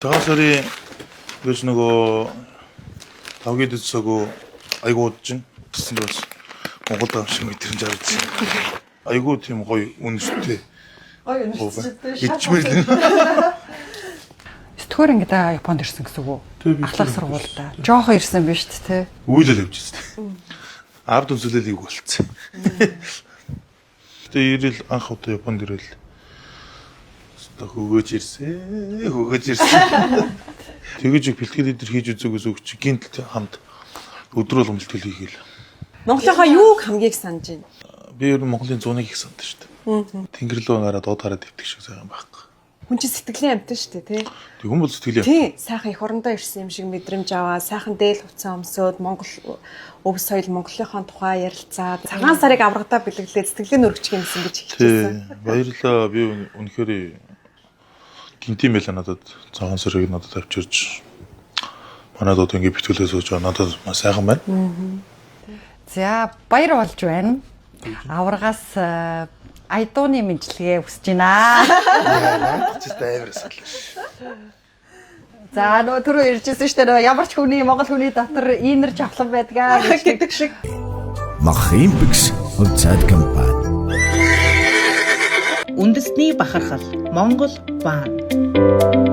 Цагаан сарын гэж нөгөө тавгийн дэдсэгөө айгуу удаж чинь гэсэн бас Монголд байгаа юм шиг мэдрэмж авч. Айгуу тийм гоё үнэртэй. Гоё үнэртэй. Ичмэр л. Сэтгүүр ангидаа Японд ирсэн гэсэн үг Тий, үү? би Ахлах сургуультай. Жохон ирсэн биш үү те? Үйлэл явж ирсэн. Ард үзүүлэл ийг болцсон. Тэгээ ирэл анх удаа Японд ирэл. Өстө хөгөөж ирсэн. Хөгөөж ирсэн. Тэгэж их бэлтгэл эдэр хийж үзээгээс үг чи гинт хамт өдрөөл бэлтгэл хийгээл. Монголынхаа юуг хамгийн их санаж байна? Би ер нь Монголын зуныг их санддаг шүү дээ. Тэнгэр рүү гараад од хараад дэвтэх шиг сайхан байхгүй. Хүн чинь сэтгэлийн амьтан шүү дээ, тий? Тэг хүн бол сэтгэлийн Тий, сайхан эх орондоо ирсэн юм шиг мэдрэмж аваа, сайхан дээл хувцас өмсөөд Монгол өв соёл Монголынхаа тухай ярилцаад цагаан сарыг аврагдаа бэлэглээд сэтгэлийн өргөчих юмсан гэж Тий, хичээсэн. баярлалаа. Би үнэхээр гинтим байла надад цагаан сарыг надад авчирч манад одоо ингэ битгэлээ сууж байгаа надад маш сайхан байна. За баяр болж байна. Аваргаас айдууны мэдлэгээ хүсэж байна. Чи амар саналаа ш. За нөгөө түрүү иржсэн шүү дээ. Нөгөө ямар ч хүний Монгол хүний дотор ийнэр чавлан байдгаа гэж гэдэг шиг. Махимпикс хувьцаат компани. Үндэсний бахархал Монгол баан.